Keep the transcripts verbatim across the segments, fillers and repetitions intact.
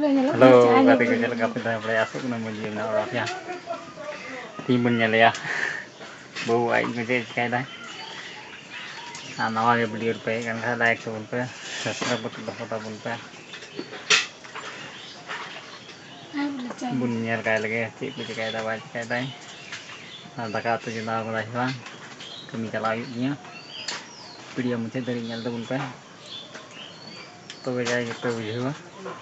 Hello ᱜᱟᱛᱮ ᱠᱚ, ᱪᱮᱫ ᱞᱮᱠᱟ ᱯᱮ ᱛᱟᱦᱮᱸ ᱵᱟᱲᱟᱭᱟ? ᱟᱥᱚᱜ ᱠᱟᱱᱟ ᱢᱚᱡᱽ ᱜᱮ ᱢᱮᱱᱟᱜ ᱵᱟᱲᱟ ᱯᱮᱭᱟ᱾ ᱛᱮᱦᱤᱧ ᱵᱚᱱ ᱧᱮᱞᱮᱭᱟ ᱵᱟᱹᱵᱩ ᱟᱡ ᱜᱚ ᱪᱮᱫ ᱮ ᱪᱤᱠᱟᱹᱭᱮᱫᱟᱭ᱾ ᱟᱨ ᱱᱟᱣᱟ ᱜᱮ ᱵᱷᱤᱰᱤᱭᱳ ᱨᱮᱯᱮ ᱦᱮᱡ ᱟᱠᱟᱱ ᱠᱷᱟᱱ ᱞᱟᱭᱤᱠ ᱛᱟᱵᱚᱱ ᱯᱮ, ᱥᱟᱵᱥᱠᱨᱟᱭᱤᱵ ᱠᱟᱛᱮ ᱫᱚᱦᱚ ᱛᱟᱵᱚᱱ ᱯᱮ᱾ ᱵᱚᱱ ᱧᱮᱞ ᱠᱟᱭ ᱞᱮᱜᱮ ᱪᱮᱫ ᱠᱚ ᱪᱤᱠᱟᱹᱭᱮᱫᱟ ᱵᱟᱭ ᱪᱤᱠᱟᱹᱭᱮᱫᱟᱭ᱾ ᱟᱨ ᱫᱟᱠᱟ ᱩᱛᱩ ᱪᱚᱸᱫᱟ ᱟᱠᱟᱫᱟᱭ ᱥᱮ ᱵᱟᱝ, ᱠᱟᱹᱢᱤ ᱪᱟᱞᱟᱣ ᱦᱩᱭᱩᱜ ᱛᱤᱧᱟᱹ᱾ ᱵᱷᱤᱰᱤᱭᱳ ᱢᱩᱪᱟᱹᱫ ᱫᱷᱟᱹᱨᱤᱡ ᱧᱮᱞ ᱛᱟᱵᱚᱱ ᱯᱮ, ᱛᱚᱵᱮ ᱡᱟᱭ ᱜᱮᱯᱮ ᱵᱩᱡᱷᱟᱹᱣᱟ,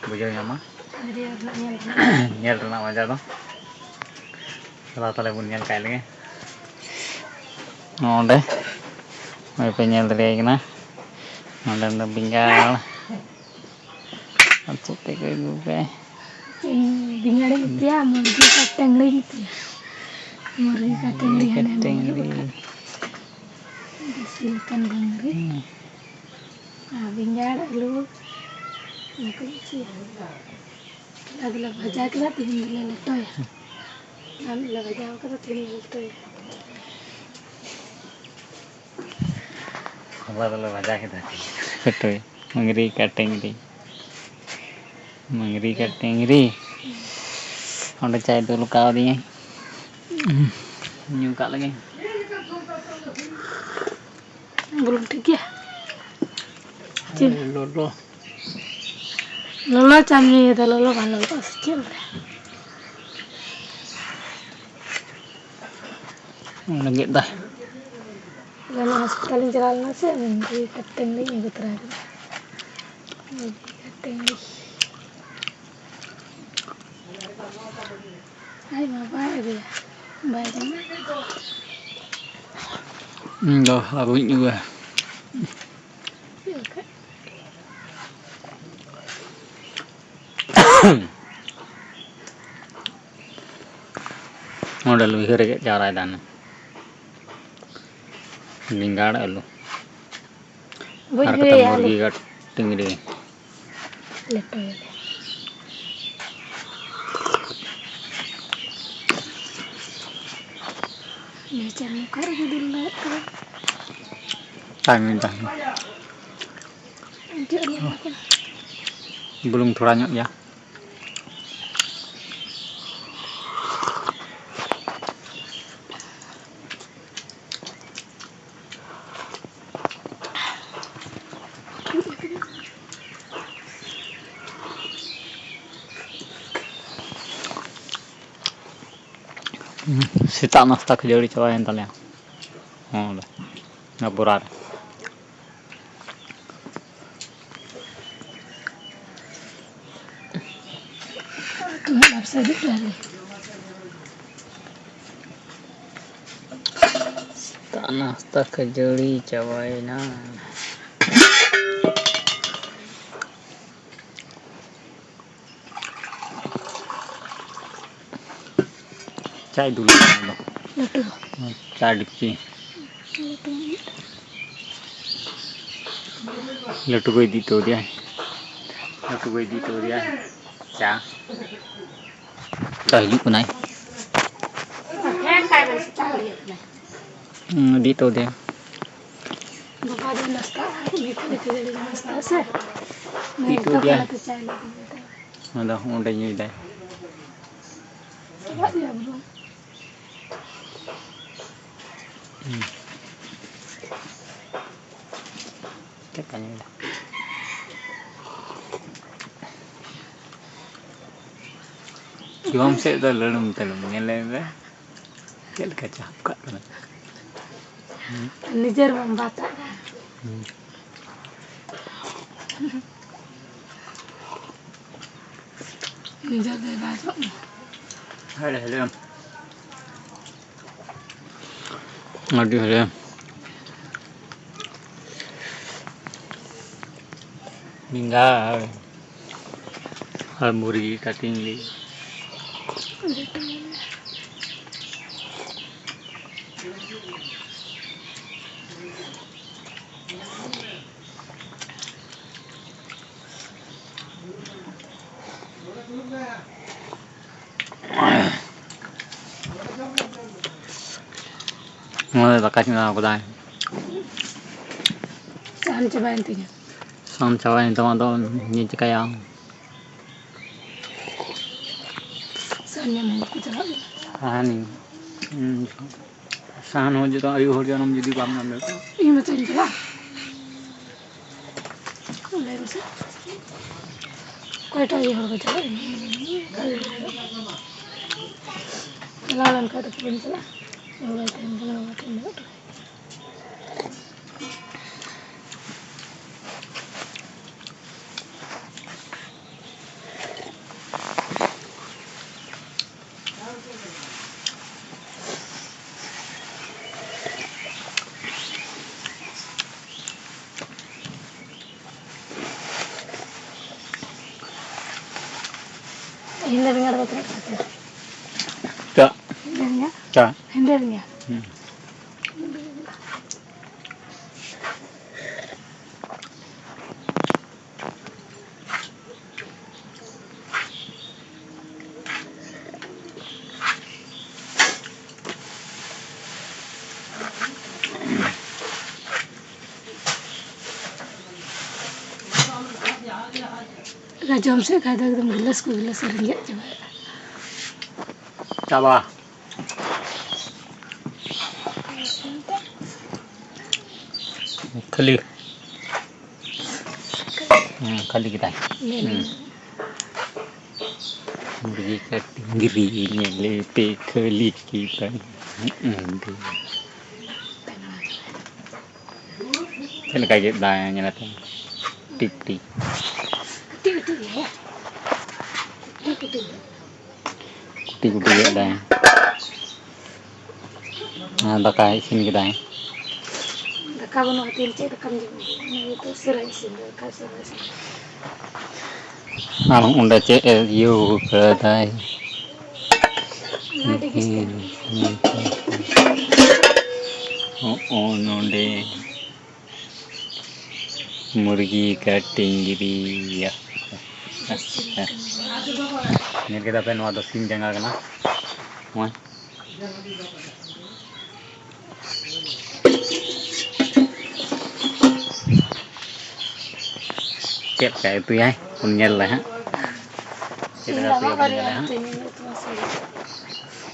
ᱵᱩᱡᱷᱟᱹᱣ ᱧᱟᱢᱟ᱾ ᱵᱷᱤᱰᱤᱭᱳ ᱨᱮᱱᱟᱜ ᱧᱮᱞ ᱨᱮᱱᱟᱜ᱾ ᱧᱮᱞ ᱨᱮᱱᱟᱜ ᱢᱚᱡᱟ ᱫᱚ᱾ ᱪᱟᱞᱟᱣ ᱛᱟᱦᱞᱮ ᱵᱚᱱ ᱧᱮᱞ ᱠᱟᱭ ᱞᱮᱜᱮ᱾ ᱱᱚᱜᱼᱚᱭ ᱱᱚᱰᱮ ᱱᱚᱜᱼᱚᱭ ᱯᱮ ᱧᱮᱞ ᱫᱟᱲᱮᱭᱟᱭ ᱠᱟᱱᱟ, ᱱᱚᱰᱮ ᱫᱚ ᱵᱮᱸᱜᱟᱲ ᱟᱨ ᱪᱮᱫ ᱛᱮᱠᱚ ᱟᱹᱜᱩ ᱠᱟᱭ᱾ ᱤᱧ ᱵᱮᱸᱜᱟᱲᱤᱧ ᱩᱛᱩᱭᱟ, ᱢᱩᱨᱜᱤ ᱟᱨ ᱴᱟᱹᱝᱲᱤᱧ ᱩᱛᱩᱭᱟ᱾ ᱢᱩᱨᱜᱤ ᱟᱨ ᱴᱟᱹᱝᱲᱤ ᱦᱟᱱᱮ ᱴᱟᱹᱝᱲᱤ᱾ ᱫᱮᱥᱤ ᱞᱮᱠᱟᱱ ᱰᱟᱹᱝᱨᱤ᱾ ᱦᱩᱸ᱾ ᱟᱨ ᱵᱮᱸᱜᱟᱲ, ᱟᱹᱞᱩ, ᱚᱱᱟ ᱠᱚᱧ ᱩᱛᱩᱭᱟ᱾ ᱦᱚᱞᱟ ᱫᱚᱞᱮ ᱵᱷᱟᱡᱟ ᱠᱮᱫᱟ, ᱛᱮᱦᱮᱧ ᱫᱚᱞᱮ ᱞᱮᱴᱚᱭᱟ᱾ ᱦᱚᱞᱟ ᱫᱚᱞᱮ ᱵᱷᱟᱡᱟ ᱠᱟᱫᱟ, ᱛᱮᱦᱮᱧ ᱞᱮ ᱞᱮᱴᱚᱭᱟ᱾ ᱦᱚᱞᱟ ᱫᱚᱞᱮ ᱵᱷᱟᱡᱟ ᱠᱮᱫᱟ, ᱛᱮᱦᱮᱧ ᱞᱮ ᱞᱮᱴᱚᱭᱟ᱾ ᱢᱟᱹᱜᱽᱨᱤ ᱠᱟᱴ ᱴᱮᱝᱨᱤ, ᱢᱟᱹᱜᱽᱨᱤ ᱠᱟᱴ ᱴᱮᱝᱨᱤ᱾ ᱚᱸᱰᱮ ᱪᱟᱭ ᱫᱩᱞ ᱠᱟᱣᱫᱤᱧᱟᱹ᱾ ᱧᱩ ᱠᱟᱜ ᱞᱮᱜᱮ᱾ ᱵᱩᱞᱩᱝ ᱴᱷᱤᱠ ᱜᱮᱭᱟ? ᱪᱤᱱᱤ? ᱞᱚᱞᱚ᱾ ᱞᱚᱞᱚ ᱪᱟᱢ ᱧᱩᱭᱮᱫᱟ, ᱞᱚᱞᱚ ᱵᱟᱝ ᱞᱚᱞᱚᱜᱼᱟ ᱥᱮ ᱪᱮᱫ ᱵᱚᱞᱮ? ᱞᱮᱸᱡᱮᱫ ᱫᱟᱭ᱾ ᱦᱚᱞᱟᱱᱚᱜ ᱦᱚᱥᱯᱤᱴᱟᱞᱤᱧ ᱪᱟᱞᱟᱣ ᱞᱮᱱᱟ ᱥᱮ, ᱢᱟᱹᱜᱽᱨᱤ ᱠᱟᱴ ᱴᱮᱝᱨᱤᱧ ᱟᱹᱜᱩ ᱛᱚᱨᱟ ᱠᱮᱫᱟ᱾ ᱢᱟᱹᱜᱽᱨᱤ ᱠᱟᱴ ᱴᱮᱝᱨᱤ᱾ ᱟᱡ ᱢᱟ ᱵᱟᱭ ᱟᱹᱜᱩᱭᱟ, ᱵᱟᱭ ᱡᱚᱢᱟ᱾ ᱤᱧ ᱫᱚ ᱟᱹᱜᱩᱧ ᱟᱹᱜᱩᱭᱟ᱾ ᱪᱮᱫ ᱞᱮᱠᱟ? ᱱᱚᱰᱮ ᱞᱩᱭᱦᱟᱹ ᱨᱮᱜᱮ ᱡᱟᱣᱨᱟᱭ ᱫᱟᱱᱟ᱾ ᱵᱮᱸᱜᱟᱲ, ᱟᱹᱞᱩ᱾ ᱵᱟᱹᱧ ᱟᱨ ᱠᱟᱛᱮ ᱦᱩᱭᱩᱭᱟ, ᱢᱩᱨᱜᱤ ᱟᱞᱮ ᱜᱟᱴ ᱴᱤᱝᱨᱤ᱾ ᱞᱮᱴᱚᱭᱟᱞᱮ᱾ ᱱᱤᱭᱟᱹ ᱪᱟᱹᱢᱤ ᱚᱠᱟ ᱨᱮᱜᱮ ᱫᱩᱞ ᱫᱟᱲᱮᱭᱟᱜ ᱠᱟᱱᱟ᱾ ᱛᱟᱭᱚᱢ ᱛᱟᱦᱮᱱ᱾ ᱟᱸᱡᱚᱜ ᱧᱚᱜ ᱠᱟᱱᱟ᱾ ᱵᱩᱞᱩᱝ ᱛᱷᱚᱲᱟ ᱧᱚᱜ ᱜᱮᱭᱟ᱾ ᱥᱮᱛᱟᱜ ᱱᱟᱥᱛᱟ ᱠᱷᱟᱹᱡᱟᱹᱲᱤ ᱪᱟᱵᱟᱭᱮᱱ ᱛᱟᱞᱮᱭᱟ᱾ ᱦᱚᱸ, ᱚᱱᱟ ᱵᱚᱨᱟ ᱨᱮ᱾ ᱥᱮᱛᱟᱜ ᱱᱟᱥᱛᱟ ᱠᱷᱟᱹᱡᱟᱹᱲᱤ ᱪᱟᱵᱟᱭᱮᱱᱟ᱾ ᱪᱟᱭ ᱫᱩᱞ ᱠᱟᱱᱟ ᱫᱚ᱾ ᱞᱟᱹᱴᱩ᱾ ᱪᱟ ᱰᱮᱠᱪᱤ᱾ ᱞᱟᱹᱴᱩ᱾ ᱞᱟᱹᱴᱩ ᱠᱚ ᱤᱫᱤ ᱦᱚᱴᱚ ᱟᱫᱮᱭᱟ᱾ ᱞᱟᱹᱴᱩ ᱠᱚ ᱤᱫᱤ ᱦᱚᱴᱚ ᱟᱫᱮᱭᱟ᱾ ᱪᱟ᱾ ᱪᱟ ᱦᱤᱡᱩᱜ ᱠᱟᱱᱟᱭ᱾ ᱦᱮᱸ, ᱠᱟᱭ ᱵᱟᱡᱮ ᱪᱟ ᱦᱤᱡᱩᱜ ᱠᱟᱱᱟᱭ᱾ ᱦᱩᱸ, ᱤᱫᱤ ᱦᱚᱴᱚ ᱟᱫᱮᱭᱟ᱾ ᱵᱟᱵᱟ ᱫᱚ ᱱᱟᱥᱛᱟ, ᱩᱱᱤ ᱠᱷᱟᱹᱞᱤ ᱠᱷᱟᱹᱡᱟᱹᱲᱤ ᱜᱮ ᱱᱟᱥᱛᱟ, ᱦᱮᱸ ᱥᱮ? ᱤᱫᱤ ᱦᱚᱴᱚ ᱟᱫᱮᱭᱟ᱾ ᱫᱚᱠᱟᱱ ᱨᱮ ᱪᱟᱭ ᱞᱟᱹᱜᱤᱫ ᱢᱮᱛᱟᱭ᱾ ᱟᱫᱚ ᱚᱸᱰᱮ ᱧᱩᱭ ᱫᱟᱭ᱾ ᱪᱟᱞᱟᱜ ᱜᱮᱭᱟ ᱵᱚᱞᱮ᱾ ᱦᱩᱸ᱾ ᱪᱮᱫ ᱠᱟᱱ ᱜᱮᱭᱟ? ᱡᱚᱢ ᱥᱮᱫ ᱫᱚ ᱞᱟᱹᱲᱩᱢ ᱛᱟᱹᱲᱩᱢ ᱧᱮᱞᱮ ᱢᱮ᱾ ᱪᱮᱫ ᱞᱮᱠᱟ ᱪᱟᱯ ᱠᱟᱜ ᱠᱟᱱᱟ? ᱦᱩᱸ᱾ ᱱᱤᱡᱮᱨ ᱢᱟ ᱵᱟᱛᱟᱜ ᱠᱟᱱ᱾ ᱦᱩᱸ᱾ ᱱᱤᱡᱮᱨ ᱫᱚᱭ ᱵᱟᱡᱚᱜ ᱢᱟ᱾ ᱦᱮᱲᱮᱢ, ᱦᱮᱲᱮᱢ᱾ ᱟᱹᱰᱤ ᱦᱮᱲᱮᱢ᱾ ᱵᱮᱸᱜᱟᱲ ᱟᱨ ᱢᱩᱨᱜᱤ ᱠᱟᱴᱤᱝ ᱞᱟᱹᱜᱤᱫ᱾ ᱱᱚᱜᱼᱚᱭ ᱫᱟᱠᱟ ᱪᱚᱸᱫᱟ ᱟᱠᱟᱫᱟᱭ᱾ ᱥᱟᱦᱟᱱ ᱪᱟᱵᱟᱭᱮᱱ ᱛᱤᱧᱟ᱾ ᱥᱟᱦᱟᱱ ᱪᱟᱵᱟᱭᱮᱱ ᱛᱟᱢᱟ, ᱟᱫᱚ ᱪᱮᱫ ᱪᱤᱠᱟᱹᱭᱟ? ᱥᱟᱦᱟᱱ ᱧᱟᱢ ᱦᱚᱸ ᱵᱟᱠᱚ ᱪᱟᱞᱟᱜ ᱠᱟᱱᱟ᱾ ᱥᱟᱦᱟᱱ, ᱦᱩᱸ, ᱥᱟᱦᱟᱱ ᱦᱚᱸ ᱡᱚᱛᱚ ᱟᱭᱩ ᱦᱚᱲ ᱡᱟᱱᱟᱢ ᱡᱩᱫᱤ ᱵᱟᱢ ᱧᱟᱢ ᱞᱮᱠᱷᱟᱱ᱾ ᱤᱧ ᱢᱟᱛᱚᱧ ᱪᱟᱞᱟᱜ᱾ ᱞᱟᱹᱭ ᱢᱮᱥᱮ᱾ ᱚᱠᱚᱭᱴᱟᱜ ᱤᱭᱟᱹ ᱦᱚᱲ ᱠᱚ ᱪᱟᱞᱟᱜ ᱠᱟᱱᱟ? ᱪᱟᱞᱟᱣ ᱞᱮᱱ ᱠᱷᱟᱡ ᱫᱚ ᱯᱩᱨᱟᱹᱧ ᱪᱟᱞᱟᱜᱼᱟ᱾ ᱵᱟᱵᱟᱭ ᱛᱟᱦᱮᱱ ᱠᱟᱱᱟ, ᱵᱟᱵᱟ ᱴᱷᱮᱱ ᱫᱚ᱾ ᱦᱮᱸᱫᱮ ᱵᱮᱸᱜᱟᱲ ᱫᱚ ᱛᱤᱱᱟᱹᱜ ᱠᱟᱛᱮ? ᱪᱟ᱾ ᱦᱮᱸᱫᱮ ᱵᱮᱸᱜᱟᱲ? ᱪᱟ᱾ ᱦᱮᱸᱫᱮ ᱵᱮᱸᱜᱟᱲ᱾ ᱦᱩᱸ᱾ ᱡᱚᱢ ᱥᱮᱫ ᱠᱷᱟᱡ ᱫᱚ ᱮᱠᱫᱚᱢ ᱜᱤᱞᱟᱹᱥ ᱠᱚ ᱜᱤᱞᱟᱹᱥ ᱨᱮᱸᱜᱮᱡ ᱪᱟᱵᱟᱭᱮᱫᱼᱟ᱾ ᱪᱟᱵᱟ᱾ ᱠᱷᱟᱹᱞᱤ᱾ ᱦᱩᱸ, ᱠᱷᱟᱹᱞᱤ ᱠᱮᱫᱟᱭ᱾ ᱦᱩᱸ᱾ ᱦᱩᱸ᱾ ᱢᱩᱨᱜᱤ ᱠᱟᱹᱴᱤᱡ ᱜᱤᱨᱤ ᱧᱮᱞᱮ ᱯᱮ ᱠᱷᱟᱹᱞᱤ ᱠᱮᱫᱟᱭ᱾ ᱦᱩᱸ᱾ ᱪᱮᱫ ᱞᱮᱠᱟ ᱜᱮᱫ ᱫᱟᱭ ᱧᱮᱞ ᱟᱯᱮ᱾ ᱴᱤᱠ ᱴᱤᱠ᱾ ᱠᱟᱹᱴᱤᱡ ᱠᱟᱹᱴᱤᱡ ᱜᱮ᱾ ᱠᱟᱹᱴᱤᱡ ᱠᱟᱹᱴᱤᱡ ᱜᱮ᱾ ᱠᱩᱴᱤ ᱠᱩᱴᱤ ᱜᱮᱫ ᱫᱟᱭ᱾ ᱟᱨ ᱫᱟᱠᱟᱭ ᱤᱥᱤᱱ ᱠᱮᱫᱟᱭ᱾ ᱫᱟᱠᱟ ᱵᱟᱹᱱᱩᱜᱼᱟ, ᱛᱤᱦᱤᱧ ᱪᱮᱫ ᱫᱟᱠᱟᱢ ᱡᱚᱢᱟ? ᱚᱱᱟ ᱜᱮᱛᱚ ᱩᱥᱟᱹᱨᱟ ᱤᱥᱤᱱ ᱫᱚᱨᱠᱟᱨ, ᱩᱥᱟᱹᱨᱟ ᱤᱥᱤᱱ᱾ ᱟᱨ ᱚᱸᱰᱮ ᱪᱮᱫ ᱮ ᱤᱭᱟᱹ ᱠᱟᱫᱟᱭ? ᱚᱱᱟ ᱟᱹᱰᱤ ᱵᱮᱥ ᱛᱮ᱾ ᱦᱚᱸᱜᱼᱚ ᱱᱚᱰᱮ᱾ ᱢᱩᱨᱜᱤ ᱠᱟ ᱴᱤᱝᱜᱽᱨᱤᱭᱟ᱾ ᱧᱮᱞ ᱠᱮᱫᱟ ᱯᱮ, ᱱᱚᱣᱟ ᱫᱚ ᱥᱤᱢ ᱡᱟᱸᱜᱟ ᱠᱟᱱᱟ᱾ ᱱᱚᱜᱼᱚᱭ᱾ ᱪᱮᱫ ᱞᱮᱠᱟᱭ ᱩᱛᱩᱭᱟᱭ, ᱵᱚᱱ ᱧᱮᱞ ᱞᱮ ᱦᱟᱸᱜ᱾ ᱪᱮᱫ ᱞᱮᱠᱟ ᱩᱛᱩᱭᱟ, ᱵᱚᱱ ᱧᱮᱞᱟ ᱦᱟᱸᱜ᱾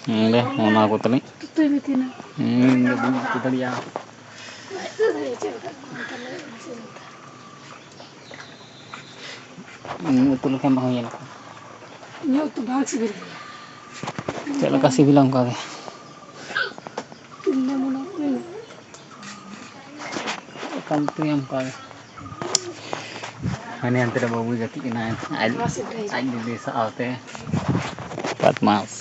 ᱱᱚᱰᱮ ᱚᱱᱟ ᱠᱚ ᱛᱟᱞᱤᱧ᱾ ᱩᱛᱩᱭ ᱢᱮ ᱛᱤᱱᱟᱹᱜ᱾ ᱦᱩᱸ, ᱤᱧ ᱫᱚ ᱵᱟᱹᱧ ᱩᱛᱩ ᱫᱟᱲᱮᱭᱟᱜᱼᱟ᱾ ᱤᱧ ᱩᱛᱩ ᱞᱮᱠᱷᱟᱱ ᱫᱚ ᱦᱩᱭᱮᱱᱟ᱾ ᱤᱧᱟᱹᱜ ᱩᱛᱩ ᱵᱟᱝ ᱥᱤᱵᱤᱞ ᱜᱮᱭᱟ᱾ ᱪᱮᱫ ᱞᱮᱠᱟ ᱥᱤᱵᱤᱞᱟ ᱚᱱᱠᱟ ᱜᱮ᱾ ᱮᱠᱟᱞ ᱩᱛᱩᱭᱟᱢ ᱚᱱᱠᱟ ᱜᱮ᱾ ᱦᱟᱹᱱᱤ ᱦᱟᱱᱛᱮ ᱨᱮ ᱵᱟᱹᱵᱩᱭ ᱜᱟᱛᱮᱜ ᱠᱟᱱᱟᱭ, ᱟᱡ, ᱟᱡ ᱫᱤᱫᱤ ᱥᱟᱶᱛᱮ᱾ ᱵᱟᱫᱢᱟᱥ᱾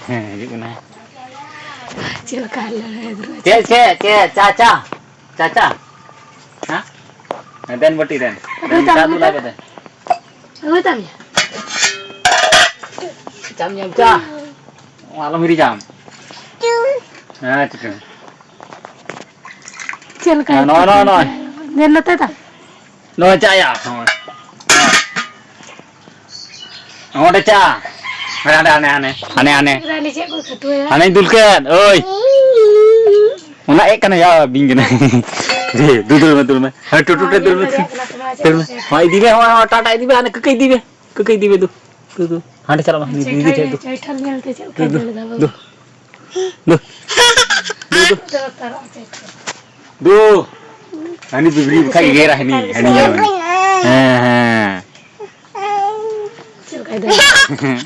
ᱦᱮᱸ, ᱦᱤᱡᱩᱜ ᱠᱟᱱᱟᱭ᱾ ᱪᱮᱫ ᱞᱮᱠᱟ ᱞᱟᱹᱭ ᱫᱚ? ᱪᱮᱫ, ᱪᱮᱫ, ᱪᱮᱫ? ᱪᱟ, ᱪᱟ? ᱪᱟ, ᱪᱟ? ᱦᱮᱸ? ᱦᱮᱸ, ᱫᱮᱱ ᱵᱟᱹᱴᱤ ᱫᱮᱱ᱾ ᱟᱹᱜᱩᱭ ᱫᱮᱱ ᱛᱟᱢ, ᱪᱟ ᱟᱹᱜᱩᱭ ᱫᱩᱞ ᱟᱭ ᱛᱟᱢ᱾ ᱯᱮ ᱫᱮᱱ᱾ ᱟᱹᱜᱩᱭ ᱛᱟᱢ ᱭᱟ᱾ ᱪᱟᱢ ᱧᱟᱢ ᱪᱟ᱾ ᱟᱞᱚᱢ ᱦᱤᱨᱤᱡᱟᱢ᱾ ᱦᱮᱸ, ᱪᱤᱠᱟᱹ? ᱪᱮᱫ ᱞᱮᱠᱟ? ᱦᱮᱸ, ᱱᱚᱜᱼᱚᱭ, ᱱᱚᱜᱼᱚᱭ, ᱱᱚᱜᱼᱚᱭ᱾ ᱫᱮᱱ ᱱᱚᱛᱮ ᱛᱟ᱾ ᱱᱚᱜᱼᱚᱭ ᱪᱟ ᱭᱟ᱾ ᱦᱚᱸᱜᱼᱚᱭ᱾ ᱚᱸᱰᱮ ᱪᱟ᱾ ᱦᱟᱱᱮ, ᱦᱟᱱᱮ, ᱦᱟᱱᱮ, ᱦᱟᱱᱮ᱾ ᱦᱟᱱᱮ, ᱦᱟᱱᱮ᱾ ᱪᱮᱫ ᱠᱚ ᱠᱷᱟᱹᱴᱩᱣᱟᱹᱭᱟ? ᱦᱟᱱᱮᱧ ᱫᱩᱞ ᱠᱮᱫ᱾ ᱳᱭ᱾ ᱚᱱᱟ ᱮ ᱠᱟᱱᱟ ᱭᱟ, ᱵᱤᱧ ᱠᱟᱱᱟ᱾ ᱫᱮ, ᱫᱩ ᱫᱩᱞ ᱢᱮ, ᱫᱩᱞ ᱢᱮ᱾ ᱦᱮᱸ, ᱴᱩ, ᱴᱩ, ᱴᱩ, ᱫᱩᱞ ᱢᱮ᱾ ᱫᱩᱞ ᱢᱮ᱾ ᱦᱚᱸ, ᱤᱫᱤ ᱢᱮ, ᱦᱚᱸ, ᱦᱚᱸ, ᱴᱟᱴᱟ ᱤᱫᱤ ᱢᱮ, ᱦᱟᱱᱮ ᱠᱟᱹᱠᱟᱹ ᱤᱫᱤ ᱢᱮ᱾ ᱠᱟᱹᱠᱟᱹ ᱤᱫᱤ ᱢᱮ, ᱫᱩ᱾ ᱫᱩ, ᱫᱩ᱾ ᱦᱟᱸᱰᱮ ᱪᱟᱞᱟᱜ ᱢᱮ, ᱦᱟᱹᱱᱤ ᱫᱤᱫᱤ ᱴᱷᱮᱡ ᱫᱩ᱾ ᱪᱟᱹᱭᱴᱷᱟᱞ ᱧᱮᱞᱛᱮ ᱪᱮᱫ ᱞᱮᱠᱟᱭ ᱫᱩ, ᱫᱩ, ᱫᱟᱹᱲ ᱮᱫᱟ ᱵᱟᱵᱟ᱾ ᱫᱩ᱾ ᱫᱩ᱾ ᱫᱩ, ᱫᱩ᱾ ᱫᱩ᱾ ᱦᱟᱹᱱᱤ ᱵᱤᱵᱽᱨᱤ ᱵᱟᱠᱷᱟᱡ ᱜᱮᱨᱟ ᱦᱟᱹᱱᱤ, ᱦᱟᱹᱱᱤ ᱧᱮᱞ ᱢᱮ᱾ ᱦᱮᱸ, ᱦᱮᱸ᱾ ᱪᱮᱫ ᱞᱮᱠᱟᱭ ᱫᱟᱹᱲ ᱮᱫᱟ?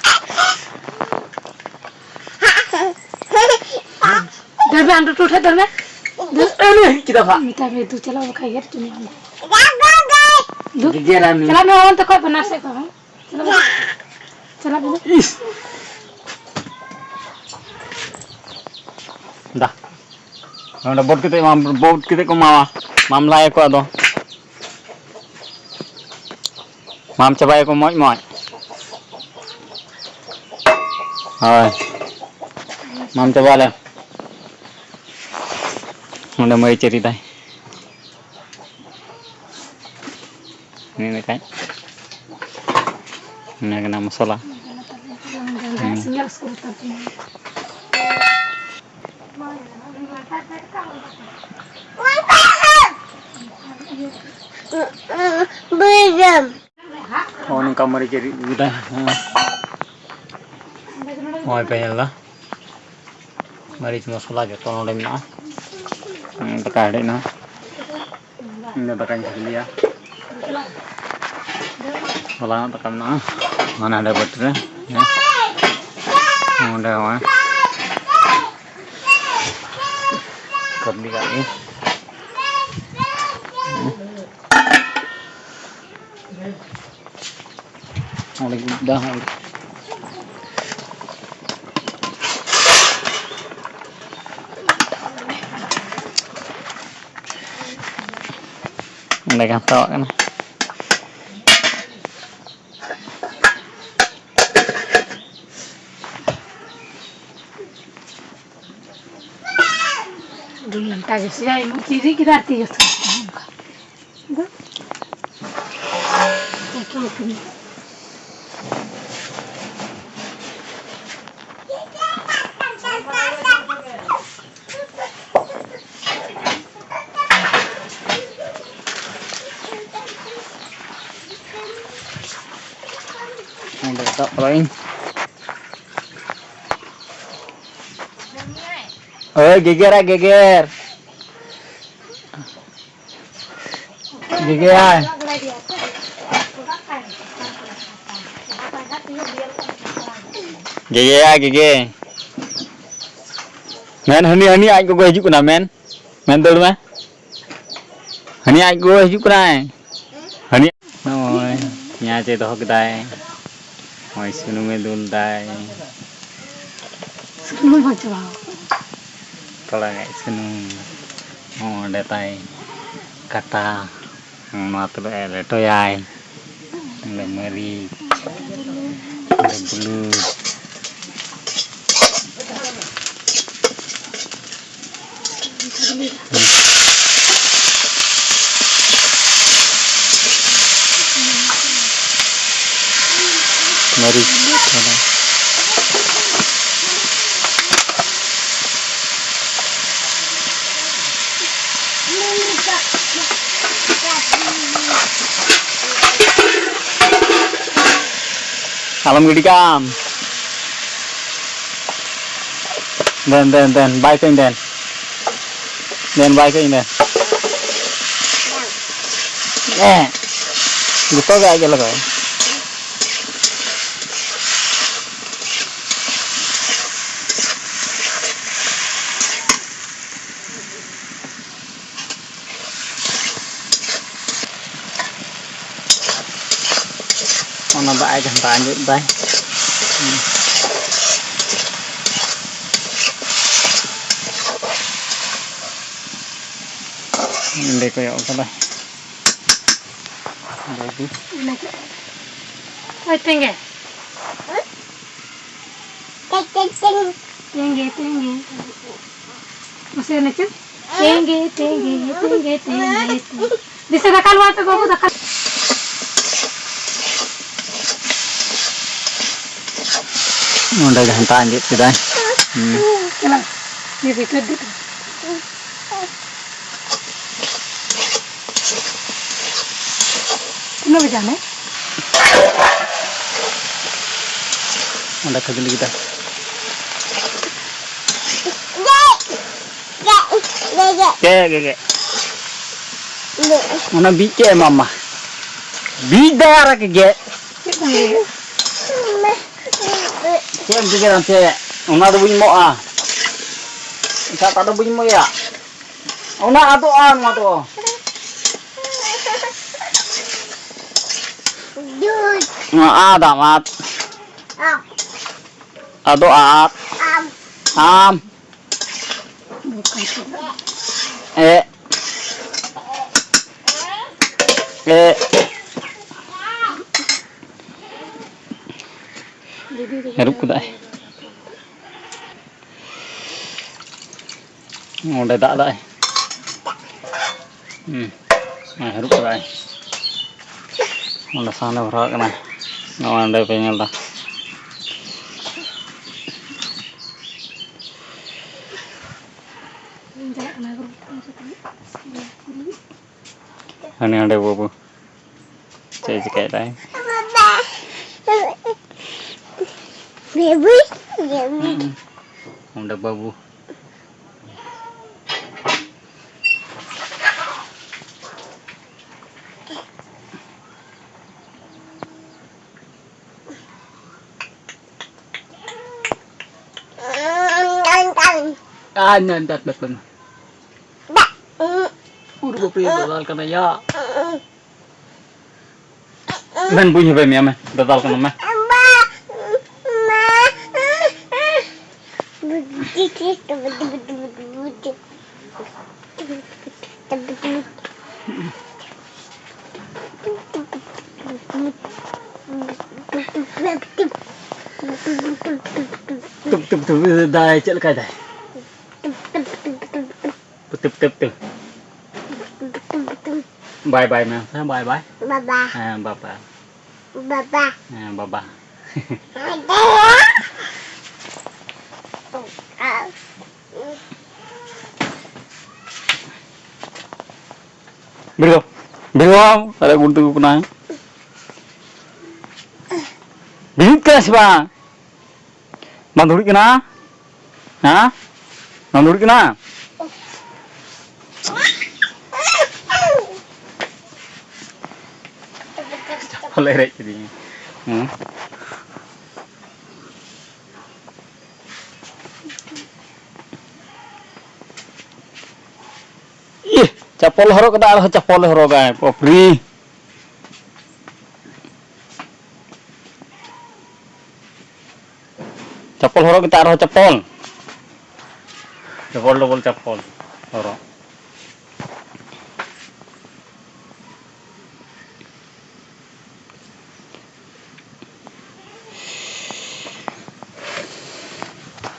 ᱫᱟᱹᱲ ᱢᱮ, ᱟᱢ ᱴᱩᱴᱩ ᱴᱷᱮᱡ ᱫᱟᱹᱲ ᱢᱮ᱾ ᱫᱟᱹᱲ᱾ ᱪᱮᱫᱟᱜ ᱵᱷᱟ? ᱢᱮᱛᱟᱭ ᱢᱮ, ᱫᱩ ᱪᱟᱞᱟᱣ ᱵᱟᱠᱷᱟᱡ ᱜᱮᱨ ᱦᱚᱪᱚ ᱢᱮᱭᱟ ᱟᱢ ᱫᱚ᱾ ᱫᱩ᱾ ᱜᱮᱜᱮᱨᱟᱢ ᱱᱩᱭ᱾ ᱪᱟᱞᱟᱜ ᱢᱮ, ᱚᱱᱛᱮ ᱠᱷᱚᱡ ᱵᱟᱱᱟᱨ ᱥᱮᱫ ᱠᱷᱚᱡ, ᱦᱮᱸ? ᱪᱟᱞᱟᱜ ᱢᱮ᱾ ᱪᱟᱞᱟᱜ ᱢᱮ᱾ ᱤᱥ᱾ ᱫᱟ᱾ ᱱᱚᱰᱮ ᱵᱳᱴ ᱠᱟᱛᱮ ᱢᱟ, ᱵᱳᱴ ᱠᱟᱛᱮ ᱠᱚ ᱢᱟᱢᱟ᱾ ᱢᱟᱢᱞᱟᱭᱟᱠᱚ ᱟᱫᱚ᱾ ᱢᱟᱢ ᱪᱟᱵᱟᱭᱟᱠᱚ ᱢᱚᱡᱽ ᱢᱚᱡᱽ᱾ ᱦᱳᱭ᱾ ᱢᱟᱢ ᱪᱟᱵᱟ ᱞᱮ᱾ ᱱᱚᱰᱮ ᱢᱟᱹᱨᱤᱪ ᱮ ᱨᱤᱫᱟᱭ᱾ ᱱᱤᱭᱟᱹ ᱞᱮᱠᱷᱟᱡ ᱤᱱᱟᱹ ᱠᱟᱱᱟ ᱢᱚᱥᱞᱟ᱾ ᱦᱩᱸ᱾ ᱱᱚᱜᱼᱚ ᱱᱚᱝᱠᱟ ᱢᱟᱹᱨᱤᱪ ᱮ ᱨᱤᱫ ᱠᱮᱫᱟ᱾ ᱦᱮᱸ᱾ ᱱᱚᱜᱼᱚᱭ ᱯᱮ ᱧᱮᱞ ᱮᱫᱟ᱾ ᱢᱟᱹᱨᱤᱪ ᱢᱚᱥᱞᱟ ᱡᱚᱛᱚ ᱱᱚᱰᱮ ᱢᱮᱱᱟᱜᱼᱟ᱾ ᱦᱩᱸ, ᱫᱟᱠᱟ ᱦᱮᱰᱮᱡ ᱮᱱᱟ᱾ ᱤᱧ ᱫᱚ ᱫᱟᱠᱟᱧ ᱠᱷᱟᱫᱽᱞᱮᱭᱟ᱾ ᱦᱚᱞᱟᱱᱟᱜ ᱫᱟᱠᱟ ᱢᱮᱱᱟᱜᱼᱟ ᱦᱟᱱᱟ ᱦᱟᱸᱰᱮ ᱵᱟᱹᱴᱤ ᱨᱮ᱾ ᱦᱮᱸ᱾ ᱚᱸᱰᱮ ᱦᱚᱸᱜᱼᱚᱭ ᱠᱟᱹᱴᱤᱡ ᱠᱟᱜ ᱜᱮ᱾ ᱦᱮᱸ᱾ ᱚᱸᱰᱮ ᱜᱮ ᱫᱟᱜ ᱦᱚᱸ᱾ ᱚᱸᱰᱮ ᱜᱮ ᱦᱟᱛᱟᱣᱟᱜ ᱠᱟᱱᱟ᱾ ᱫᱩᱞ ᱞᱮᱱᱠᱟ ᱜᱮ ᱥᱮᱭᱟ ᱤᱱᱟᱹ ᱪᱤᱨᱤ ᱠᱮᱫᱟ ᱟᱨ ᱛᱤᱭᱳ ᱥᱟᱶ ᱚᱱᱠᱟ᱾ ᱟᱫᱚ ᱮᱠᱤ ᱮᱠᱤ᱾ ᱚᱸᱰᱮ ᱫᱟᱜ ᱯᱟᱲᱟᱜ ᱤᱧ᱾ ᱳᱭ ᱜᱮᱜᱮᱨᱟ ᱜᱮᱜᱮᱨ᱾ ᱜᱮᱜᱮᱭᱟᱭ᱾ ᱜᱮᱜᱮᱭᱟᱭ ᱜᱮᱜᱮ᱾ ᱢᱮᱱ ᱦᱟᱹᱱᱤ, ᱦᱟᱹᱱᱤ ᱟᱡ ᱜᱚᱜᱚ ᱦᱤᱡᱩᱜ ᱠᱟᱱᱟ, ᱢᱮᱱ᱾ ᱢᱮᱱ ᱫᱟᱹᱲ ᱢᱮ᱾ ᱦᱟᱹᱱᱤ ᱟᱡ ᱜᱚᱜᱚ ᱦᱤᱡᱩᱜ ᱠᱟᱱᱟᱭ᱾ ᱦᱟᱹᱱᱤ ᱱᱚᱜᱼᱚᱭ ᱯᱮᱸᱭᱟᱡᱽ ᱮ ᱫᱚᱦᱚ ᱠᱮᱫᱟᱭ᱾ ᱱᱚᱜᱼᱚᱭ ᱥᱩᱱᱩᱢᱮ ᱫᱩᱞ ᱫᱟᱭ᱾ ᱥᱩᱱᱩᱢ ᱦᱚᱸ ᱪᱟᱵᱟᱣ ᱠᱟᱱᱟ᱾ ᱛᱷᱚᱲᱟ ᱜᱟᱱ ᱥᱩᱱᱩᱢ᱾ ᱦᱚᱸ ᱚᱸᱰᱮ ᱛᱟᱭ ᱠᱟᱴᱟ᱾ ᱱᱚᱣᱟ ᱛᱮᱫᱚ ᱞᱮᱴᱚᱭᱟᱭ᱾ ᱚᱸᱰᱮ ᱢᱟᱹᱨᱤᱪ, ᱚᱸᱰᱮ ᱵᱩᱞᱩᱝ᱾ ᱢᱟᱹᱨᱤᱪ᱾ ᱟᱞᱚᱢ ᱜᱤᱰᱤ ᱠᱟᱜᱼᱟᱢ᱾ ᱫᱮᱱ, ᱫᱮᱱ, ᱫᱮᱱ, ᱵᱟᱭ ᱠᱟᱹᱧ ᱫᱮᱱ᱾ ᱫᱮᱱ, ᱵᱟᱭ ᱠᱟᱹᱧ ᱫᱮᱱ᱾ ᱮ᱾ ᱡᱚᱛᱚ ᱜᱮ ᱟᱡ ᱜᱮ ᱞᱟᱜᱟᱣᱟ᱾ ᱚᱱᱟ ᱫᱟᱜ ᱮ ᱜᱷᱟᱱᱴᱟ ᱟᱸᱡᱮᱫ ᱫᱟᱭ᱾ ᱚᱸᱰᱮ ᱠᱚᱭᱚᱜ ᱠᱟᱫᱟ᱾ ᱵᱟᱹᱵᱩ᱾ ᱚᱱᱟ ᱪᱮᱫ? ᱳᱭ ᱛᱮᱸᱜᱮ᱾ ᱛᱮᱸᱜᱮ, ᱛᱮᱸᱜᱮ᱾ ᱢᱟᱥᱮ ᱚᱱᱟ ᱪᱮᱫ? ᱛᱮᱸᱜᱮ, ᱛᱮᱸᱜᱮ, ᱛᱮᱸᱜᱮ, ᱛᱮᱸᱜᱮ, ᱛᱮᱸᱜᱮ᱾ ᱫᱤᱥᱟᱹ ᱫᱟᱠᱟ ᱞᱩᱣᱟ ᱯᱮ ᱵᱟᱹᱵᱩ, ᱫᱟᱠᱟ᱾ ᱱᱚᱰᱮ ᱜᱷᱟᱱᱴᱟ ᱟᱸᱡᱮᱫ ᱠᱮᱫᱟᱭ᱾ ᱦᱩᱸ᱾ ᱪᱟᱞᱟᱜ᱾ ᱱᱤᱭᱟᱹ ᱵᱷᱤᱛᱟᱹᱨ ᱫᱚ᱾ ᱛᱤᱱᱟᱹᱜ ᱵᱟᱡᱟᱣ ᱱᱟ? ᱚᱸᱰᱮ ᱠᱷᱟᱹᱡᱟᱹᱲᱤ ᱠᱮᱫᱟ᱾ ᱜᱮ, ᱜᱮ, ᱜᱮ᱾ ᱚᱱᱟ ᱵᱤᱡ ᱪᱮᱫ ᱮᱢᱟᱢᱟ? ᱵᱤᱡ ᱫᱟᱭᱟ ᱨᱮ ᱜᱮ᱾ ᱪᱮᱫ ᱮᱢ ᱞᱟᱹᱭᱟ? ᱪᱮᱫ ᱮᱢ ᱪᱤᱠᱟᱹᱭᱟ ᱟᱢ ᱪᱮᱫ? ᱚᱱᱟ ᱫᱚ ᱵᱟᱹᱧ ᱮᱢᱚᱜᱼᱟ᱾ ᱮᱴᱟᱜ ᱫᱚ ᱵᱟᱹᱧ ᱮᱢᱚᱜᱼᱟ᱾ ᱚᱱᱟ ᱟᱫᱚᱜᱼᱟ, ᱱᱚᱣᱟ ᱫᱚ᱾ ᱱᱚᱣᱟ ᱟᱫᱟᱢ ᱟᱫ᱾ ᱟᱫᱚ ᱟᱫ᱾ ᱟᱢ᱾ ᱮ᱾ ᱮ᱾ ᱦᱟᱹᱨᱩᱵ ᱠᱮᱫᱟᱭ᱾ ᱚᱸᱰᱮ ᱫᱟᱜ ᱫᱟᱭ᱾ ᱦᱩᱸ᱾ ᱱᱚᱜᱼᱚᱭ ᱦᱟᱹᱨᱩᱵ ᱠᱟᱫᱟᱭ᱾ ᱚᱸᱰᱮ ᱥᱟᱦᱟᱱᱮ ᱵᱷᱚᱨᱟᱣᱟᱜ ᱠᱟᱱᱟ᱾ ᱱᱚᱜᱼᱚᱭ ᱚᱸᱰᱮ ᱯᱮ ᱧᱮᱞ ᱫᱟ᱾ ᱦᱟᱹᱱᱤ ᱦᱟᱸᱰᱮ ᱵᱟᱹᱵᱩ᱾ ᱪᱮᱫ ᱮ ᱪᱤᱠᱟᱹᱭᱮᱫᱟᱭ? ᱵᱟᱹᱵᱩᱭ, ᱵᱟᱹᱵᱩᱭ᱾ ᱦᱩᱸ᱾ ᱚᱸᱰᱮ ᱵᱟᱹᱵᱩ᱾ ᱟᱨ ᱱᱚᱱᱛᱮ ᱯᱮ ᱯᱮ᱾ ᱩᱨᱩ ᱵᱟᱯᱮ ᱫᱟᱫᱟᱞ ᱠᱟᱱᱟ ᱭᱟ᱾ ᱢᱮᱱ ᱵᱟᱹᱧ ᱦᱮᱵᱮ ᱢᱮᱭᱟ ᱢᱮ, ᱫᱟᱫᱟᱞ ᱠᱟᱱᱟ ᱢᱮ᱾ ᱴᱩᱯ, ᱴᱩᱯ, ᱴᱩᱯ, ᱫᱟᱭ, ᱪᱮᱫ ᱞᱮᱠᱟᱭ ᱫᱟᱭ? ᱴᱩᱯ, ᱴᱩᱯ, ᱴᱩᱯ᱾ ᱵᱟᱭ ᱵᱟᱭ ᱢᱮ, ᱦᱮᱸ, ᱵᱟᱭ ᱵᱟᱭ᱾ ᱵᱟᱵᱟ᱾ ᱦᱮᱸ, ᱵᱟᱵᱟ᱾ ᱵᱟᱵᱟ᱾ ᱦᱮᱸ, ᱵᱟᱵᱟ᱾ ᱵᱤᱨᱜᱟᱹ, ᱵᱤᱨᱜᱟᱹ, ᱟᱨᱮ ᱜᱩᱱᱴᱩ ᱠᱟᱱᱟᱭ᱾ ᱵᱤᱨᱤᱫ ᱠᱟᱱᱟᱭ ᱥᱮ ᱵᱟᱝ? ᱵᱟᱝ ᱫᱩᱲᱩᱵ ᱠᱟᱱᱟ? ᱦᱮᱸ? ᱵᱟᱝ ᱫᱩᱲᱩᱵ ᱠᱟᱱᱟ? ᱪᱟᱯᱚᱞᱮ ᱨᱮᱡ ᱠᱤᱫᱤᱧᱟ᱾ ᱦᱮᱸ? ᱤᱦ, ᱪᱟᱯᱚᱞ ᱦᱚᱨᱚᱜ ᱠᱟᱫᱟ, ᱟᱨᱦᱚᱸ ᱪᱟᱯᱚᱞᱮ ᱦᱚᱨᱚᱜᱟᱭ, ᱵᱟᱯᱨᱤ᱾ ᱪᱟᱯᱚᱞ ᱦᱚᱨᱚᱜ ᱠᱟᱛᱮ ᱟᱨᱦᱚᱸ ᱪᱟᱯᱚᱞ᱾ ᱰᱚᱵᱚᱞ ᱰᱚᱵᱚᱞ ᱪᱟᱯᱚᱞ ᱦᱚᱨᱚᱜ᱾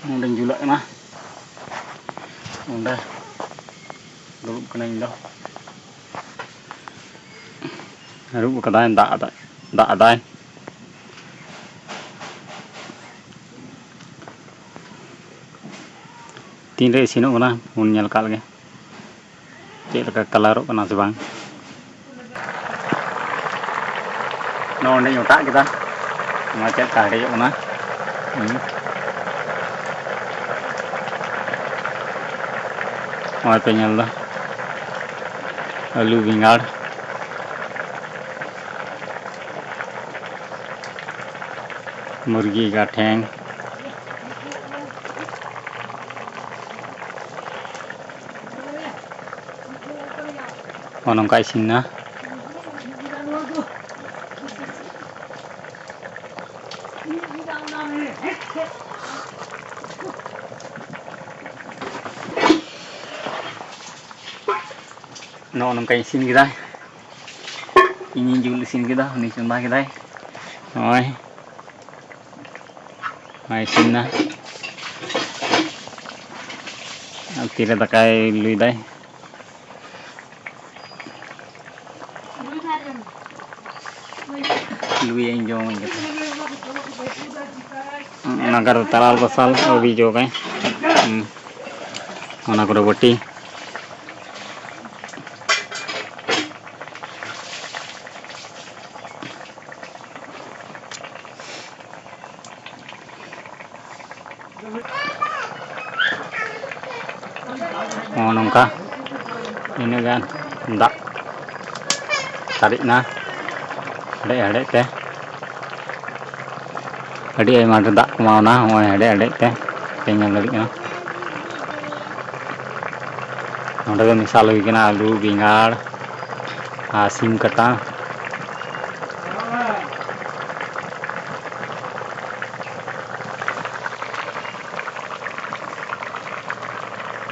ᱱᱚᱸᱰᱮᱧ ᱡᱩᱞᱟᱜ ᱠᱟᱱᱟ, ᱱᱚᱸᱰᱮ ᱫᱩᱲᱩᱵ ᱠᱟᱹᱱᱟᱹᱧ ᱤᱧ ᱫᱚ᱾ ᱟᱹᱨᱩᱵ ᱠᱟᱫᱟᱭ, ᱫᱟᱜ ᱟᱫᱟᱭ, ᱫᱟᱜ ᱟᱫᱟᱭ᱾ ᱛᱤᱱᱨᱮ ᱤᱥᱤᱱᱚᱜ ᱠᱟᱱᱟ, ᱵᱚᱱ ᱧᱮᱞ ᱠᱟᱜ ᱞᱮᱜᱮ᱾ ᱪᱮᱫ ᱞᱮᱠᱟ ᱠᱟᱞᱟᱨᱚᱜ ᱠᱟᱱᱟ ᱥᱮ ᱵᱟᱝ? ᱱᱚᱜᱼᱚᱭ ᱱᱚᱸᱰᱮᱧ ᱚᱴᱟᱜ ᱠᱮᱫᱟ, ᱱᱚᱣᱟ ᱪᱮᱫ ᱞᱮᱠᱟ ᱦᱮᱰᱮᱡᱚᱜ ᱠᱟᱱᱟ᱾ ᱦᱩᱸ᱾ ᱱᱚᱜᱼᱚᱭ ᱯᱮ ᱧᱮᱞ ᱫᱟ, ᱟᱹᱞᱩ, ᱵᱮᱸᱜᱟᱲ, ᱢᱩᱨᱜᱤ ᱮᱸᱜᱟ ᱴᱷᱮᱝ᱾ ᱱᱚᱜᱼᱚ ᱱᱚᱝᱠᱟ ᱤᱥᱤᱱ ᱮᱱᱟ᱾ ᱱᱚᱜᱼᱚ ᱱᱚᱝᱠᱟᱧ ᱤᱥᱤᱱ ᱠᱮᱫᱟ᱾ ᱤᱧᱤᱧ ᱡᱩᱞ ᱤᱥᱤᱱ ᱠᱮᱫᱟ, ᱩᱱᱤ ᱪᱚᱸᱫᱟ ᱠᱮᱫᱟᱭ᱾ ᱱᱚᱜᱼᱚᱭ, ᱱᱚᱜᱼᱚᱭ ᱤᱥᱤᱱ ᱮᱱᱟ᱾ ᱟᱨ ᱛᱤᱨᱮ ᱫᱟᱠᱟᱭ ᱞᱩᱭᱫᱟᱭ᱾ ᱞᱩᱭᱟᱹᱧ, ᱡᱚᱢᱟᱹᱧ ᱠᱟᱛᱮ᱾ ᱚᱱᱟ ᱠᱟᱨᱮ ᱛᱟᱞᱟᱞ ᱵᱟᱥᱟᱞ ᱟᱹᱣᱨᱤ ᱡᱚᱜᱟᱭ᱾ ᱦᱩᱸ᱾ ᱚᱱᱟ ᱠᱚᱨᱮ ᱵᱟᱹᱴᱤ᱾ ᱱᱚᱜᱼᱚ ᱱᱚᱝᱠᱟ ᱤᱱᱟᱹᱜ ᱜᱟᱱ ᱫᱟᱜ ᱥᱟᱨᱮᱡ ᱮᱱᱟ ᱦᱮᱰᱮᱡ ᱦᱮᱰᱮᱡ ᱛᱮ᱾ ᱟᱹᱰᱤ ᱟᱭᱢᱟ ᱰᱷᱮᱨ ᱫᱟᱜ ᱠᱚᱢᱟᱣᱱᱟ, ᱱᱚᱜᱼᱚᱭ ᱦᱮᱰᱮᱡ ᱦᱮᱰᱮᱡ ᱛᱮ ᱯᱮ ᱧᱮᱞ ᱫᱟᱲᱮᱭᱟᱜ ᱠᱟᱱᱟ᱾ ᱱᱚᱸᱰᱮ ᱫᱚ ᱢᱮᱥᱟᱞ ᱦᱩᱭ ᱠᱟᱱᱟ ᱟᱹᱞᱩ, ᱵᱮᱸᱜᱟᱲ ᱟᱨ ᱥᱤᱢ ᱠᱟᱴᱟ᱾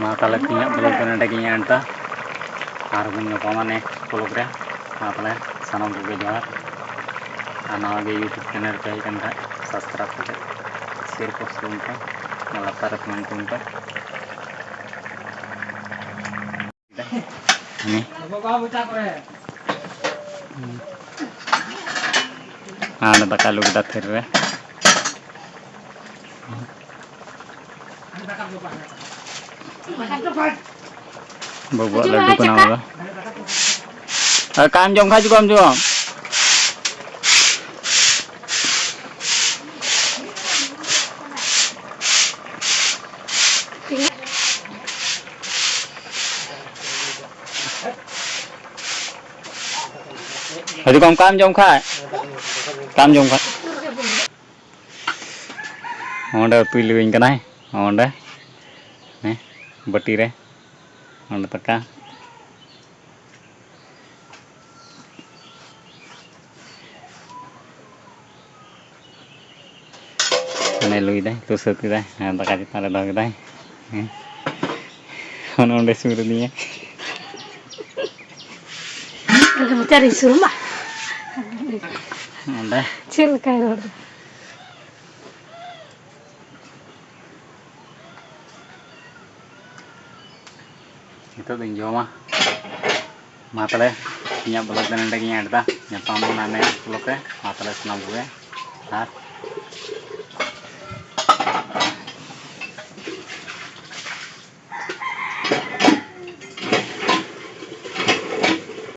ᱢᱟ ᱛᱟᱦᱚᱞᱮ ᱛᱮᱦᱮᱧᱟᱜ vlog ᱫᱚ ᱱᱚᱸᱰᱮ ᱜᱤᱧ end ᱮᱫᱟ᱾ ᱟᱨᱵᱚᱱ ᱧᱟᱯᱟᱢᱟ next vlog ᱨᱮ᱾ ᱢᱟ ᱛᱟᱦᱚᱞᱮ ᱥᱟᱱᱟᱢ ᱠᱚᱜᱮ ᱡᱚᱦᱟᱨ᱾ ᱟᱨ ᱱᱟᱣᱟ ᱜᱮ YouTube channel ᱯᱮ ᱦᱮᱡ ᱟᱠᱟᱱ ᱠᱷᱟᱡ subscribe ᱠᱟᱛᱮ share post ᱛᱟᱵᱚᱱ ᱯᱮ, ᱟᱨ ᱞᱟᱛᱟᱨ ᱨᱮ comment ᱛᱟᱵᱚᱱ ᱯᱮ᱾ ᱦᱮᱸ᱾ ᱟᱨ ᱫᱟᱠᱟ ᱞᱩ ᱠᱮᱫᱟ ᱛᱷᱟᱹᱨᱤ ᱨᱮ᱾ ᱵᱟᱹᱵᱩᱣᱟᱜ ᱞᱟᱹᱰᱩ ᱠᱟᱱᱟ ᱚᱱᱟ ᱫᱚ᱾ ᱟᱨ ᱠᱟᱢ ᱡᱚᱢ ᱠᱷᱟᱡ ᱪᱮᱫ ᱠᱚᱢ ᱡᱚᱢ? ᱦᱤᱡᱩᱜ ᱠᱟᱢ, ᱠᱟᱢ ᱡᱚᱢ ᱠᱷᱟᱡ, ᱠᱟᱢ ᱡᱚᱢ ᱠᱷᱟᱡ᱾ ᱚᱸᱰᱮ ᱩᱛᱩᱭ ᱞᱟᱹᱭᱟᱹᱧ ᱠᱟᱱᱟᱭ, ᱚᱸᱰᱮ, ᱦᱮᱸ, ᱵᱟᱹᱴᱤ ᱨᱮ, ᱚᱸᱰᱮ ᱫᱟᱠᱟ᱾ ᱞᱩᱭ ᱫᱟᱭ, ᱞᱩ ᱥᱟᱹᱛ ᱠᱮᱫᱟᱭ, ᱟᱨ ᱫᱟᱠᱟ ᱪᱮᱛᱟᱱ ᱨᱮ ᱫᱚᱦᱚ ᱠᱮᱫᱟᱭ᱾ ᱦᱮᱸ᱾ ᱚᱱᱮ ᱚᱸᱰᱮ ᱥᱩᱨ ᱟᱹᱫᱤᱧᱟ᱾ ᱟᱞᱮ ᱢᱚᱪᱟ ᱨᱤᱧ ᱥᱩᱨᱩᱢᱟ᱾ ᱚᱸᱰᱮ᱾ ᱪᱮᱫ ᱞᱮᱠᱟᱭ ᱨᱚᱲ ᱫᱟ? ᱱᱤᱛᱚᱜ ᱫᱚᱧ ᱡᱚᱢᱟ᱾ ᱢᱟ ᱛᱟᱦᱞᱮ, ᱤᱧᱟᱹᱜ vlog ᱫᱚ ᱱᱚᱸᱰᱮ ᱜᱤᱧ end ᱮᱫᱟ᱾ ᱧᱟᱯᱟᱢ ᱵᱚᱱ ᱟᱨ next vlog ᱨᱮ᱾ ᱢᱟ ᱛᱟᱦᱞᱮ ᱥᱟᱱᱟᱢ ᱠᱚᱜᱮ, ᱟᱨ